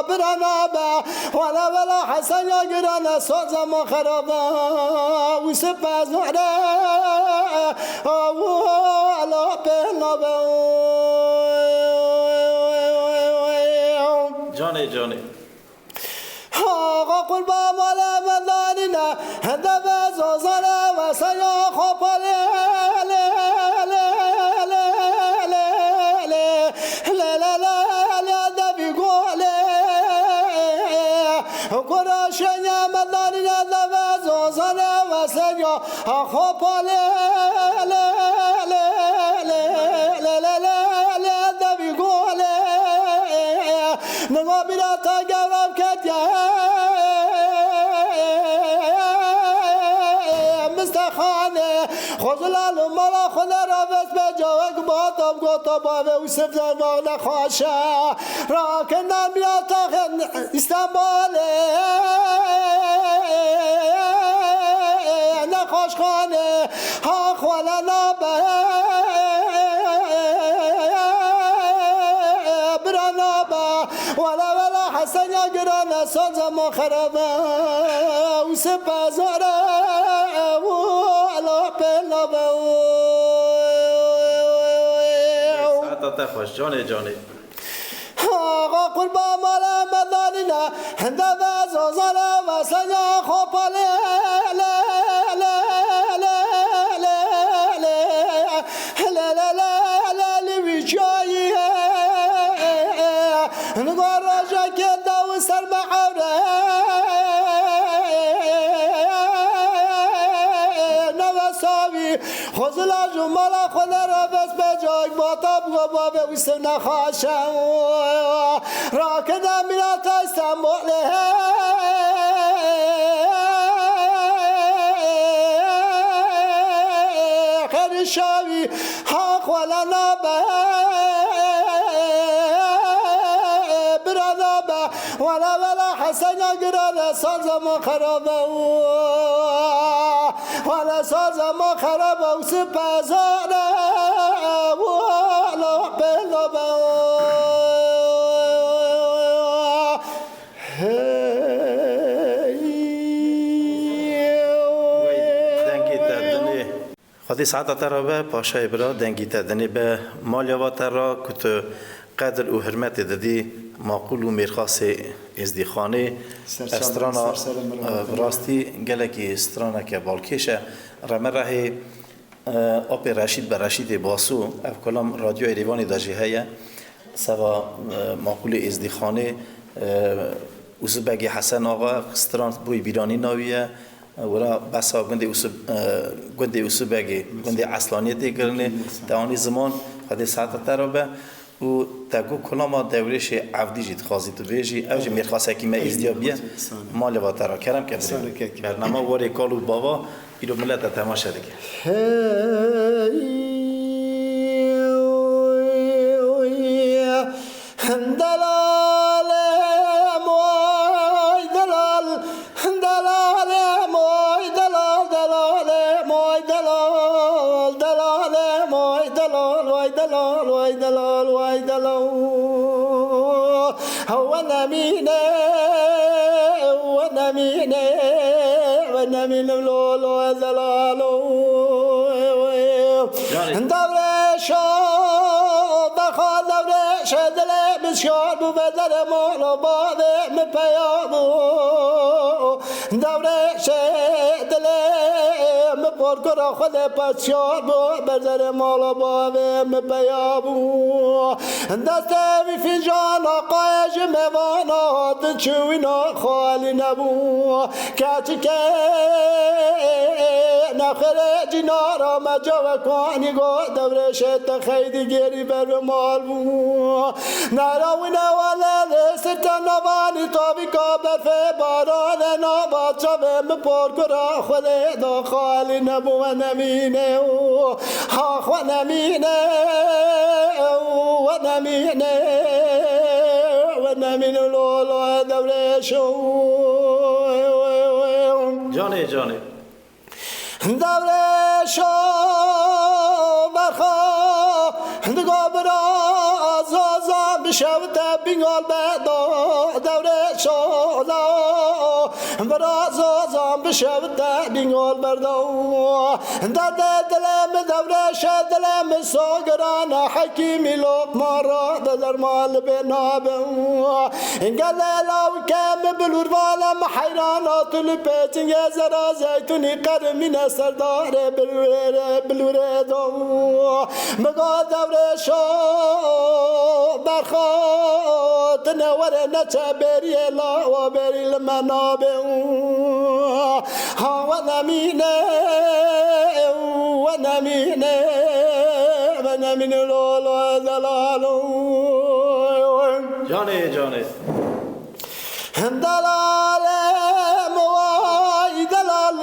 bira nabe. Wele wele Hesen ya girane, saz zema xerabe, û sipez nare, û ala pê nabe. Canê, canê. Axa qurba mala me danîne, deve zozane ve senya xopale, le, le, devî gole. Kura şenya me danîne deve zozane ve senya xopale, le, le, devî gole. Niha bîra te gewra ketiye, Mistexane. Xozilal û mala xwe de ravest be cawek bata gota bavê Ûsif de nexweşe. Rakirina mîra taxê Îstanbulê nexweşxane. Ha xwele nabe, bira nabe. Wele wele Hesen ya girane, saz zema xerabe, û sipezare, û ala pê nabe. Saeta te xweş, canê canê. Axa qurba mala me danîne, deve zozane ve senya xopale. Niga rojekê dew ser me ewre neve savî. Xwezila ji mala xwe de rabes be cayek bata bû bavê wî sir nexaşe. Rakirde mîna te Stenbolê. Xêrî şawî ha xwele nabe. Bira nabe. Wele wele Hesena girane sazama xerabe. Wele sazama xerabe û sipezane. Wele pênabe. Hey. Wey dengê te dinê. Xwedê saeta te re be, paşayê bira, dengî te dinê be, malya va te re, ku tu qedir û hurmetê didî maqûl û mêrxasê Êzdîxanê. Ser Ev sax strana, ser serê mirovê e, te. Bi rastî gelekî straneke balkêş e. Remerehê, e, apê Reşîd be Reşîdê Baso, ev kolam Radyoya Êrîvanê de jî heye. Seva, e, maqûlê Êzdîxanê, e, Usubegê Hesen Axa, stran boyî bîranî navî ye. Wira behsa gundê Usub-, e, gundê Usubegê, gundê Eslaniyê tê kirinê, te anî ziman, Xwedê saeta te re be. Û te got kulama Dewrêşê Evdî jî dixwazî tu bêjî, ew jî mêrxasekî me êzdiya biye. Sane. Malê va te re. Kerem ke Sane birê. Kek. Bernama Warê Kal û Bava, îro milet te temaşe dike. Hey, delal, em, ay, delal. Delalê moy, delal, delalê moy, delal, delalê moy, delal, vay delal, vay delal, vay delal. We nemîne, we nemîne, we nemîne, lo, lo, delalo. Dewrêşo, berxa dewrêşe dilê min şiyar bû, ve derê mala bavê min peya bû. Dewrêşê dilê min porkura Xwedê pesiyar bû, ber derê mala bavê min peya bû. Destê wî fincana qayê ji mêvana hatin çû wîna xalî nebû. Keçikê nexirê cînara me cewek wanî got, Dewrêşê te xeydî gêrî ber bi mal bû. Nara wîne wele lê sirte navanî tavîka berfê baranê nava çavê min porkura Xwedê da xalî nebû we nemîne û ha xwe nemîne û we nemîne we nemîne lo lo Dewrêşo. Canê, canê. Dewrêşo berxa, digo bira Zazan bişewite Bîngal berda. Dewrêşo da, bira Zazan bişewite Bîngal berda. Derdê dilê min Dewrêşe dilê min sogirana Hekîmî Lokman ra de derman li bê nabe. Gelê lawike min bilûr vale min heyrana tu li pêçingê zera zeytûnî qerimîne serdarê bilûrê bilûrê do. Min got Dewrêşo berxa tine were neçe bêriyê lawa bêrî li me nabe. Ha we nemîne, we nemîne, we nemîne lo lo delalo. Canê, canê. Delalê moy delal,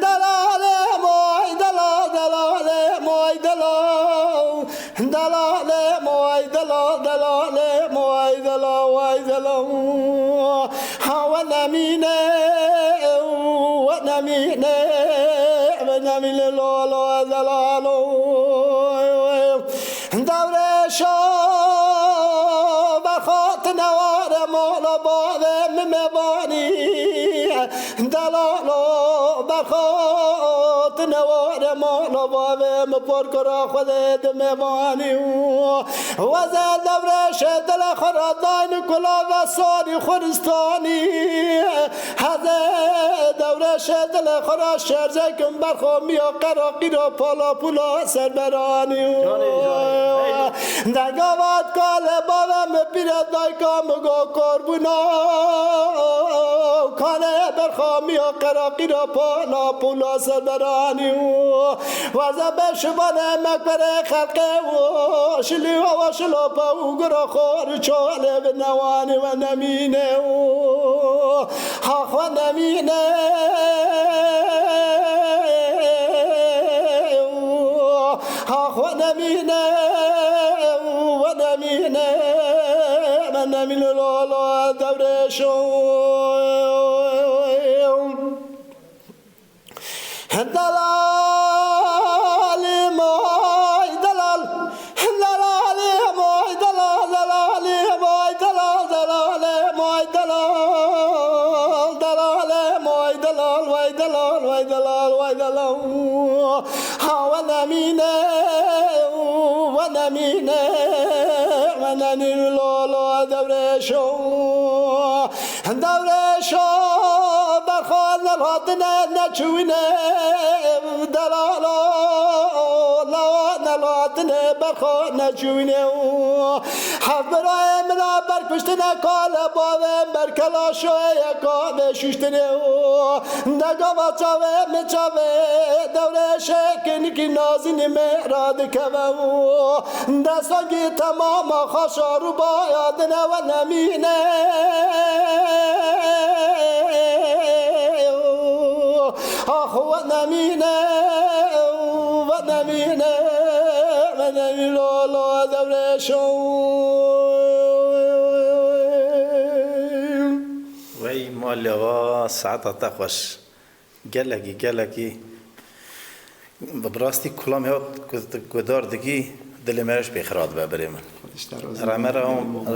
delalê moy delal, delalê moy delal. Delalê moy delal, delalê moy delal, way delal. Ha we nemîne, we nemîne, we nemîne lo lo delalo. Dewrêşo berxotine ware mala bavê min mevanî. Delalo berxotine Neware mala bavê min porkora Xwedê di mêvanî û weze dewrêşê dilê xwe re dayni kula ve sarî xuristanî. Heze dewrêşê dilê xwe re şerzekim berxo miya qera qîra pala pula serberanî û Canê, canê. Hey. Dega vat kalê bavê min pîrê dayka min go korbûna. Kanê berxamiya qera qîra pala pula serberanî û waze be şibanê mekberê xelqê û şilî û şilopa û gura xor çolê bi newanî we nemîne û ha xwe nemîne û ha xwe nemîne û we nemîne. Me nemîne lolo dewrêşo. Delalî may delal, delalî may delal, delalî may delal, delalî may delal, delalî may delal, vay delal, vay delal, vay delal. Ha we nemîne, we nemîne, we nemîne lolo dewrêşo. Dewrêşo berxwe nelhatine neçûne, delalo lawa nelhatine berxwe neçûne. Hevbirayê min a berkuştine kale bavê berkela şoye kavê şuştine. Degava çavê min çavê dewrêşê kinikî nazînî me radikeve û destangî temama xaşa rûbaya dine we nemîne. Ax we nemîne, we nemîne, we nemîne lolo dewrêşo. Wey malya wa saeta te xweş. Gelekî, gelekî. Bi rastî kulam ya ku tu guhdar dikî, dilê me ji pêxira dibe birê min. Reme re,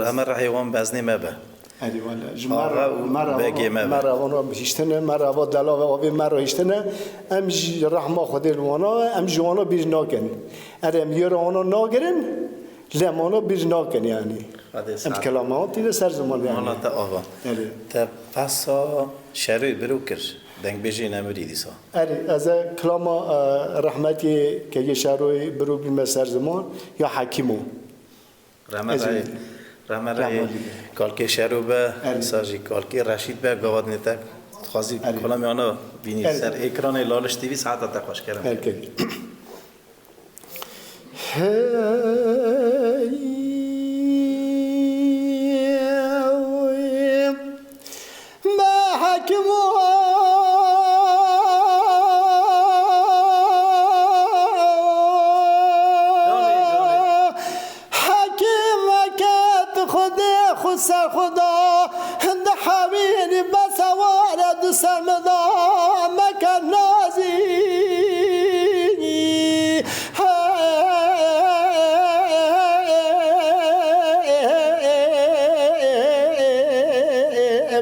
reme rehê wan beznê me be. Erê wele. Ji me re, me re begê me be. Me re wan bihiştine, me re va delavê avê me re hiştine. Em ji rehma Xwedê li wana, em ji wana bîr nakin. Erê em yê re wana nagirin. Lê em wana bîr nakin yanî. Xwedê Em saet. Kelama wan tîne ser ziman yanî. Mala te ava. Erê. Te pesa Şeroyê biro kir. Dengbêjê Nemrî dîsa. Erê, ez e kilama, e, rehmetî Kegê Şeroyê biro bîme ser ziman ya Hekîmo. Rehmet Ez rehê, ê rehmet rehê Rahman dîbe. Kalkê Şero be, Erê. Sa jî kalkê Reşîd be, gava dinê te dixwazî Erê. Kilamê ana bînî Erê. Ser ekranê Laliş T V saeta te xweş kerem. Erkek. Hey, me hekim o. Hekîmeke tu Xwedê xwe ser xwe da, di hewînî bes e were di ser min da, meke nazî.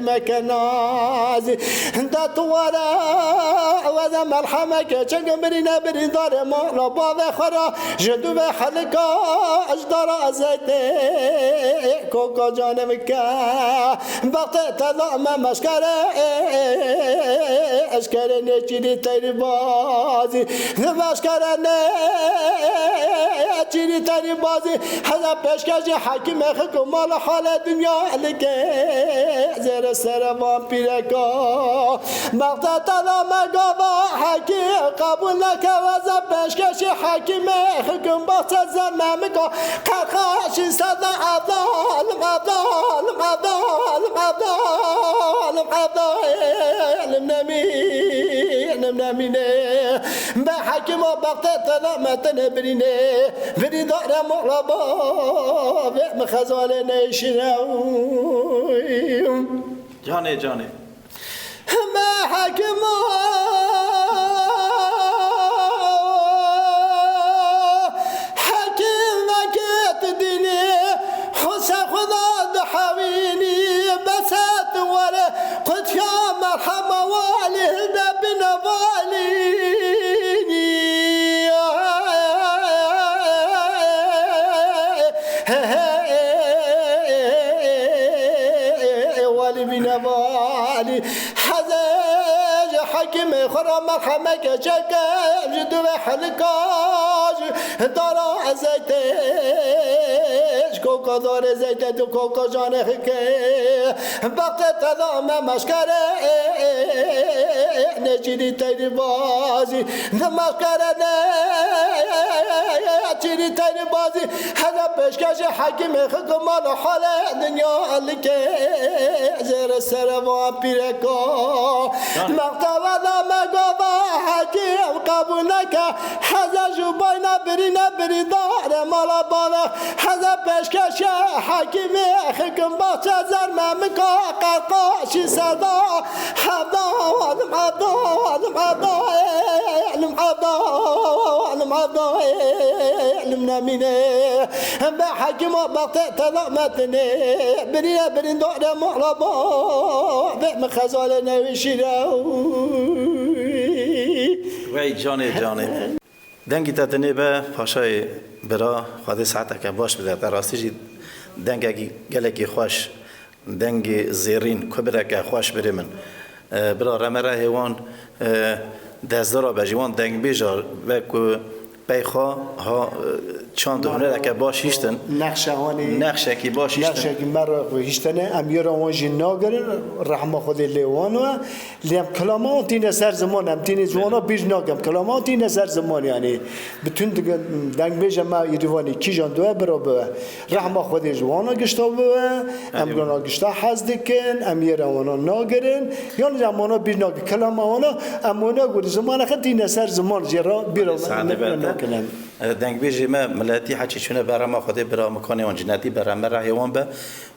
Meke nazî. De tu were, weze merhemeke çeke birîne birîndarê mala bavê xwe re. Ji dû ve helika ji dara zeytê koka canê min ke. Bextê te da me meşkere, eşkere nêçîrî teyrî bazî. Meşkere nêçîrî teyrî bazî. Heza pêşkejî hekîmê xik û mal halê dinya like. Zêre sere van pîreka. Baxte te da me gava hekî qebûl neke, weze pêşkêşî hekîmê xikim baxte zeme min ka. Qerqaşî sede evdalim, evdalim, evdalim, evdalim, evdalim nemînim nemîne. Be hekîma baxte te da me tine birîne. Birîndare mola bavê min xezalê neyşîne. Canê, canê. Me hekima, hekîmekê tu dînî, Huse Xuda dihewînî, beset were, qutiya merhema walî hilde bine valî. Bînevalî hezê ji hekîmê xwe re merhemeke çeke ji divê helika ji dara zeytê ji koka darê zeytê du koka canê xike bextê te da me meşkere nêçîrî teyrî bazî di meşkere nêçîrî teyrî bazî Hene pêşkêşî hekîmê xikimana halê dinya likê zêre sere va pîreka. Mektebe de me gava hekîm qebûl neke. Heze jû bayne birîne birîndare mala bane. Heze pêşkêşî hekîmê xikim baxçe zer me mika qerqaşî seda. Hevda, hevda, hevda, hevda, hevda, hevda, nemîne. Em be hekîma bextê telametine. Birîne birîndare mala ba. Be min xezalê newî şîre. Wey canê canê. Dengî te dinê be paşayê bira, Xwedê saeteke baş bide te. Rastî jî dengekî gelekî xweş. Dengê zêrîn, kubireke xweş birê min. E, bira Remerehê wan, e, dezdora be jî wan dengbêja ve ku pey xwe ha, e, çand û hunereke baş hiştin. Nexşe hanê. Nexşekî baş hiştin. Nexşekî me re xwe hiştene, em yê re wan jî nagirin, rehma Xwedê lê wan we. Lê em kilama wan tîne ser ziman, em tîne ji wana bîr nakim. Kilama wan tîne ser ziman yanî. Bütün dige-, dengbêje me Îrîvanî kîjan diwe bira biwe. Rehma Xwedê ji wana gişta biwe, em Elî. Wana gişta hez dikin, em yê re wana nagirin. Yalnız em wana bîr nakin. Kilama wana, em wana gurî zimana xwe tîne ser ziman jê re bîra Sade me berte. Nakin em. E, dengbêjê me miletî heçî çûne be rehma Xwedê bira mikanê wan cinetî be rehme rehê wan be.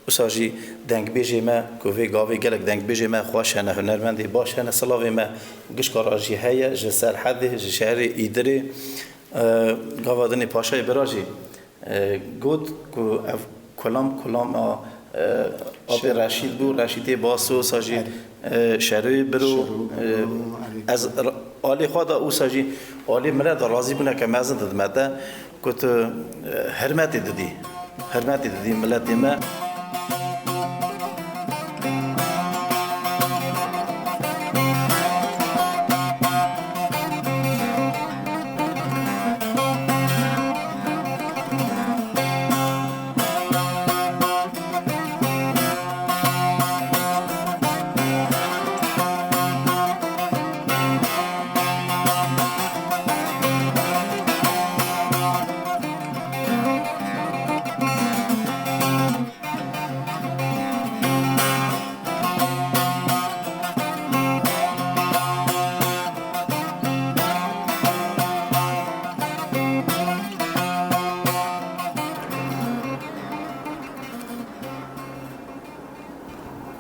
Wisa jî dengbêjê me ku vê gavê gelek dengbêjê me xweş hene, hunermendê baş hene, silavê me gişka re jî heye, ji Serhedê, ji şeherê Îdirê. E, gava dinê Paşayê bira jî, e, got ku ev kulam, kulama, e, Apê Reşîd bû, Reşîdê Baso, wisa jî, e, Şeroyê biro, Şero, e, erê. Ez r-, alê xwe de wisa jî alê milet de razîbûneke mezin didime te. Ku tu, e, hurmetê didî. Hurmetê didî miletê me.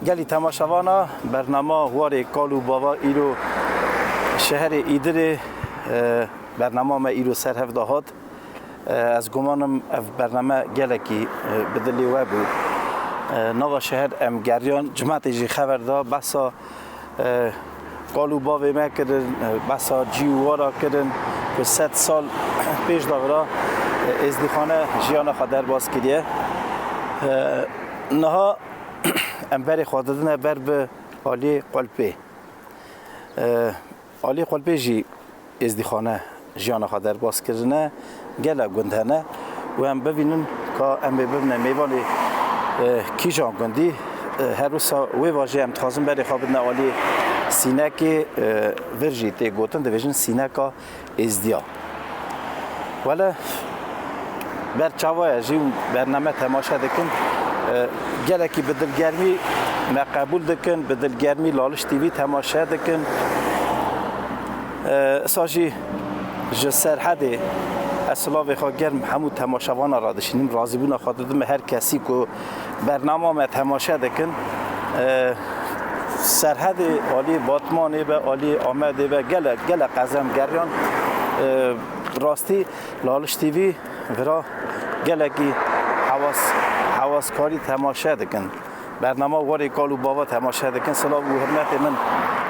Gelî temaşevana bernama Warê Kal û Bava îro şeherê Îdirê, e, bernama me îro ser hev de hat. E, ez gumanim ev bername gelekî, e, bi dilê we bû. E, nava şeher em geriyan, cimetê jî xeber da, behsa, e, kal û bavê me kirin, e, behsa cî û wara kirin, ku sed sal pêş de vira, e, êzdîxane jiyana xwe derbas kiriye. E, niha em berê xwe didine ber bi aliyê Qulpê. E, Alî Xulpê jî êzdîxane jiyana xwe derbas kirine, gelek gund hene û em bivînin ka em ê bibine mêvanê, e, kîjan gundî. E, her wisa wê vajê em dixwazin berê xwe bidine alî Sînekê, e, vir jî tê gotin, dibêjin Sîneka Êzdiya. Wele ber çawa ye jî bername temaşe dikin, e, gelekî bi dilgermî me qebûl dikin, bi dilgermî Laliş T V temaşe dikin. E, îsa jî ji Serhedê ez silavê xwe germ hemû temaşevana re dişînim, razîbûna xwe didime her kesî ku bernama me temaşe dikin. E, Serhedê alî Batmanê be, alî Amedê be, gelek, gelek qeze em geriyan. E, rastî Laliş T V vira gelekî hewas, hewaskarî temaşe dikin. Bernama Warê Kal û Bava temaşe dikin. Silav û hurmetê min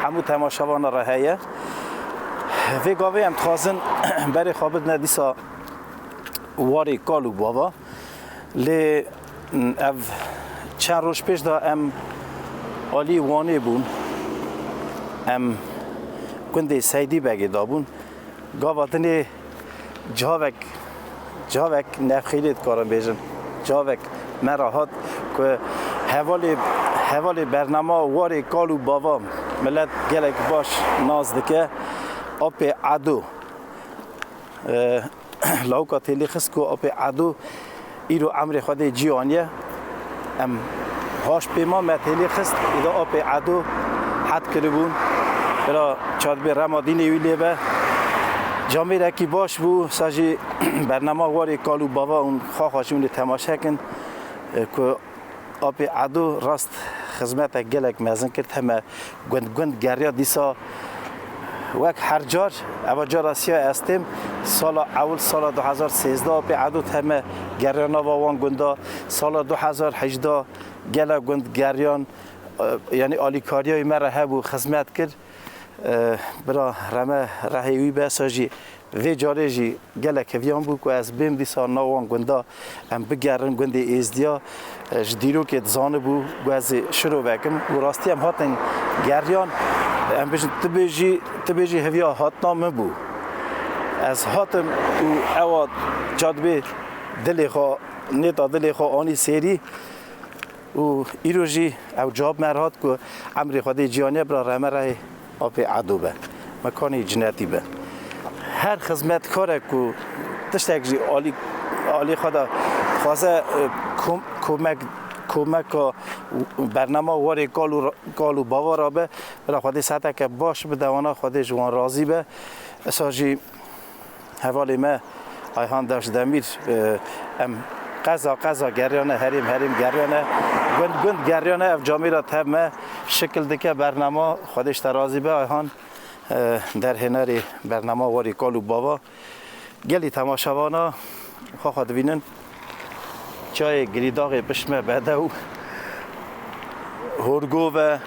hemû temaşevana re heye. Vê gavê em dixwazin berê xwe bidine dîsa Warê Kal û Bava. Lê ev çend roj pêş de em Alî Wanê bûn. Em gundê Seydî Begê de bûn. Gava dinê cavek, cavek nexêlê dikarin bêjin. Cavek me re hat ku hevalê, hevalê bernama warê kal û bava, milet gelek baş nas dike. Apê Edo. E, Lawika têlî xist ku Apê Edo îro emrê Xwedê cî aniye. Em haş pêma me têlî xist, îda Apê Edo het kiribûn. Bira çadibê rema dînê wî lê be. Camêrekî baş bû, sa jî bernama warê kal û bava hûn xaxa jî hûn ê temaşe kin, e, ku Apê Edo rast xizmetek gelek mezin kir, heme gund gund geriya dîsa. Wek her car, eva cara siya ez têm, sala ewil, sala du hezar sêzdeh Apê Edo heme geriya nava wan gunda, sala du hezar hejdeh gele gund geriyan, e, yanî alîkariya wî me re hebû, xizmet kir. E, bira reme rehê wî be, sa jî vê carê jî gelek heviyan bû ku ez bêm dîsa nav wan gunda em bigerin, gundê Êzdiya, e, ji dîrokê dizanibû ku ez ê şirovek im û rastî em hatin geriyan, em bijin tu bêjî, tu bêjî heviya hatina min bû. Ez hatim û ewa cadibê dilê xwe, nêta dilê xwe anî sêrî. Û îro jî ew cewab me re hat ku emrê Xwedê cî aniye, bira reme rehê Apê Edo be. Mekanê cinetî be. Her xizmetkarek ku tiştek jî alî, alî xwe de dixwaze, e, kom-, komek, komeka bernama warê kal û ra-, kal û bava re be, bira Xwedê saeteke baş bide wana, Xwedê ji wan razî be. Esa jî Hevalê me Ayhan Daşdemîr, e, em qeza qeza geriyane, herêm herêm geriyane, gund gund geriyane, ev camêra tev me şikil dike bernama. Xwedê ji te razî be Ayhan, e, derhênerê bernama warî kal û bava. Gelî temaşevana xwe xwe dibînin. Çayê Girîdaxê pişt me bedew. Horgov e.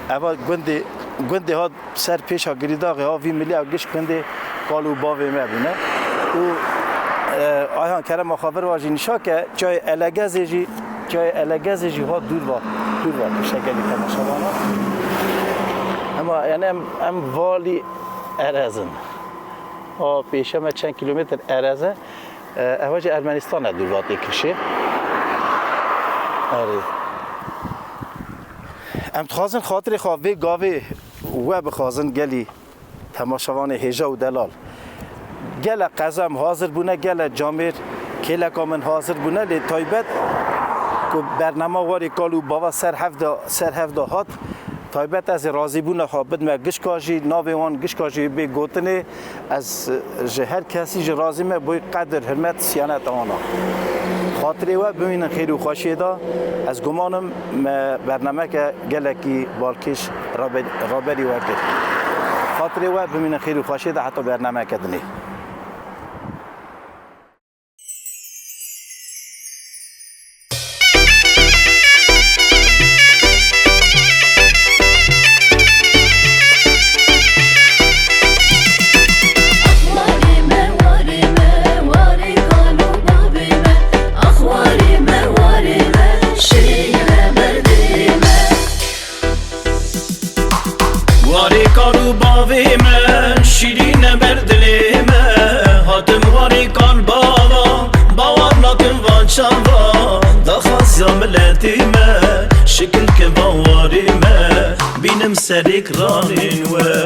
Eva gundê, gundê hat ser pêşa Girîdaxê ha vî milî ev giş gundê kal û bavê me bûne. Û, e, Ayhan kerema xwe vir va jî nîşa ke çayê Elegezê jî, çayê Elegezê jî ha dûr va, dûr va pişte gelî temaşevana. Ema yani em, em valî Erez in. A pêşe me çend kîlometr Erez e. E, ev jî Ermenistan e dûr va tê kirşê. Erê. Em dixwazin xatirê xwe vê gavê we bixwazin gelî temaşevanê hêja û delal. Gelek qeza em hazir bûne, gelek camêr kêleka min hazir bûne, lê taybet ku bernama warê kal û bava ser hev de, ser hev de hat, taybet ez ê razîbûna xwe bidime gişka jî, navê wan gişka jî bê gotinê. Ez ji her kesî jî razî me, boy qedir, hurmet, siyanet wana. Xatirê we bimînin xêr û xweşiyê de. Ez gumanim me bernameke gelekî balkêş rabe-, raberî we kir. Xatirê we bimînin xêr û xweşiyê de heta bernameke dinê. Warê me, warê me, warê kal û bavê me. Ax warê me, warê me, şirîne berdê me. Warê kal û bavê me, şirîne ber dilê me. Hatim warê kal bava, bawer nakim van çava. Daxwaza miletê me, şikil ke van warê me, bînim ser ekranên we.